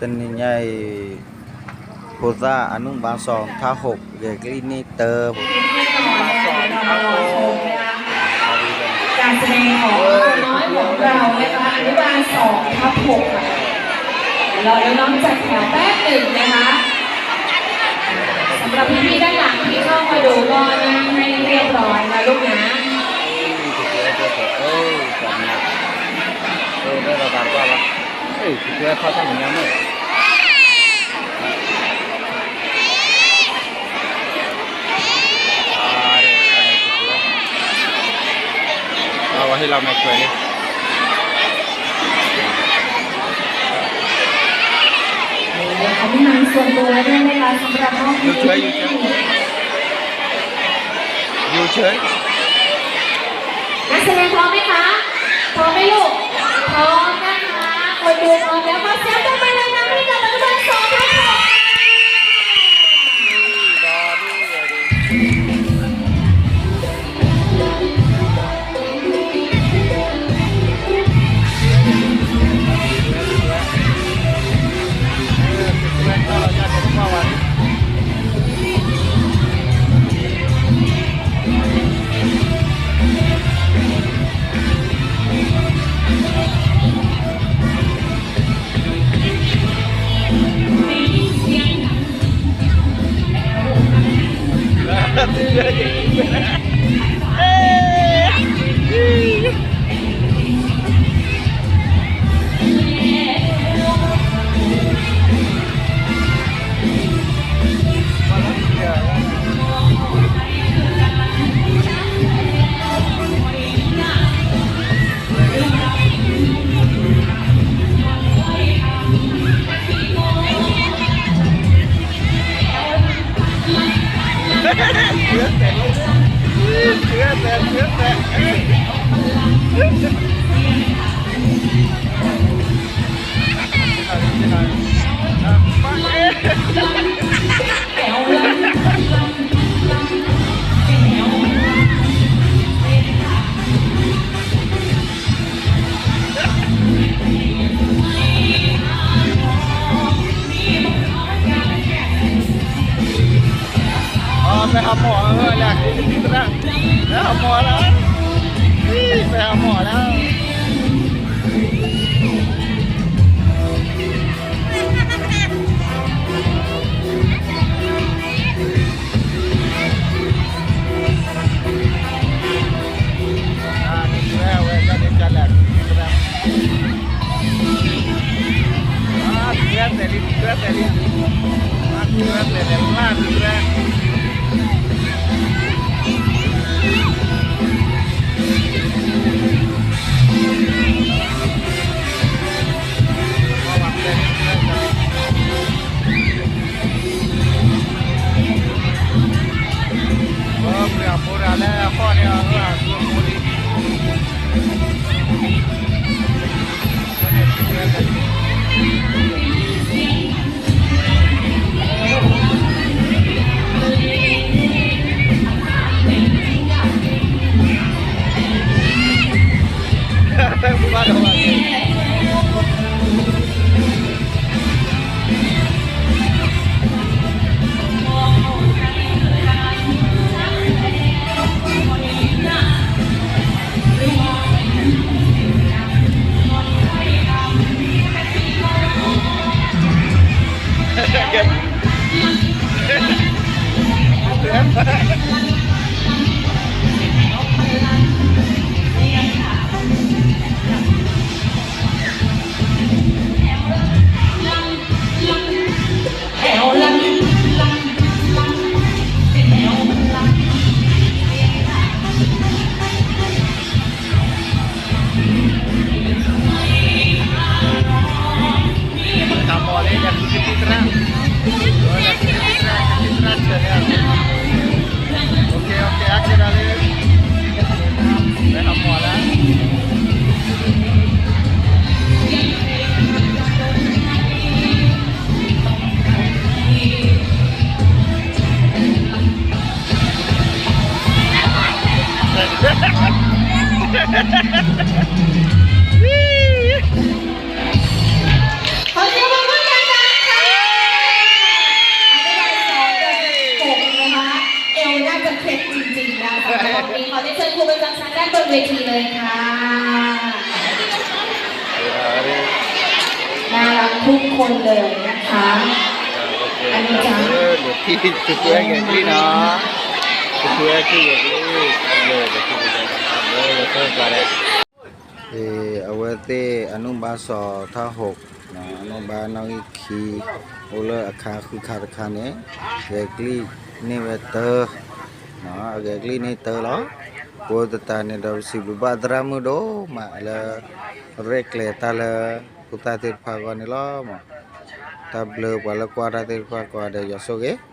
တနံၤညါအံၤ ဖိသၣ်အနုဘၣ်စီၤထါဟိး ဂဲၤကလံၣ်န့ၢ်တၢ် ဖိသၣ်အနုဘၣ်စီၤထါဟိး การแสดงของตัวน้อยของเรานะคะ อนุบาลสองทับหกค่ะ รอน้องๆจัดแถวแป๊บหนึ่งนะคะ สำหรับพี่ๆด้านหลังที่เข้ามาดูก็นั่งให้เรียบร้อยนะลูกนะ အဝဲဟ့ၣ်လီၤမ့ၢ်ခွဲးန့ၣ် ขอมีหนังส่วนตัวด้วยนะคะสำหรับห้องนี้ อยู่เฉย นักแสดงพร้อมไหมคะ พร้อมไหมลูก พร้อมนะคะ คนดูพร้อมแล้ว ขอเสียงปรบมือดังๆให้กับอนุบาลสองทับหกค่ะ အီ ပဟးမီၢ်လၢ ပဟးမီၢ်လၢ ပဟးမီၢ်လၢ တၢ်မီၢ်လၢ ယၤ ကသံၣ်သရၣ် ယၤ ကသံၣ်သရၣ် ကသံၣ်သရၣ် ဆၢလၢ အဝဲသ့ၣ်အနုဘၣ်စီၤထါဟိးနီၤ, အဝဲသ့ၣ်အနုဘၣ်စီၤထါဟိး, အနုဘၣ်နီၣ်ဂံၢ်ခံ, အိၣ်လၢအခါဃုခါတခါန့ၣ်, ဂဲၤကလံၣ်န့ၢ်ဝဲတၢ, အဂဲၤကလံၣ်န့ၢ်တၢလီၤ. အဃိသတးန့ၣ်ဒီး ပစံးဘျုးဘၣ်သရၣ်မုၣ်ဒိၣ်မးလၢ ရဲၣ်ကျဲၤတၢ်လၢ ဖိသၣ်သ့ၣ်တဖၣ်အဂီၢ်န့ၣ်လီၤ. တၢ်ဘျုးပှၤလၢကွၢ်တၢ်သ့ၣ်တဖၣ်ကိးဂၤဒဲး ယွၤဆိၣ်ဂ့ၤ.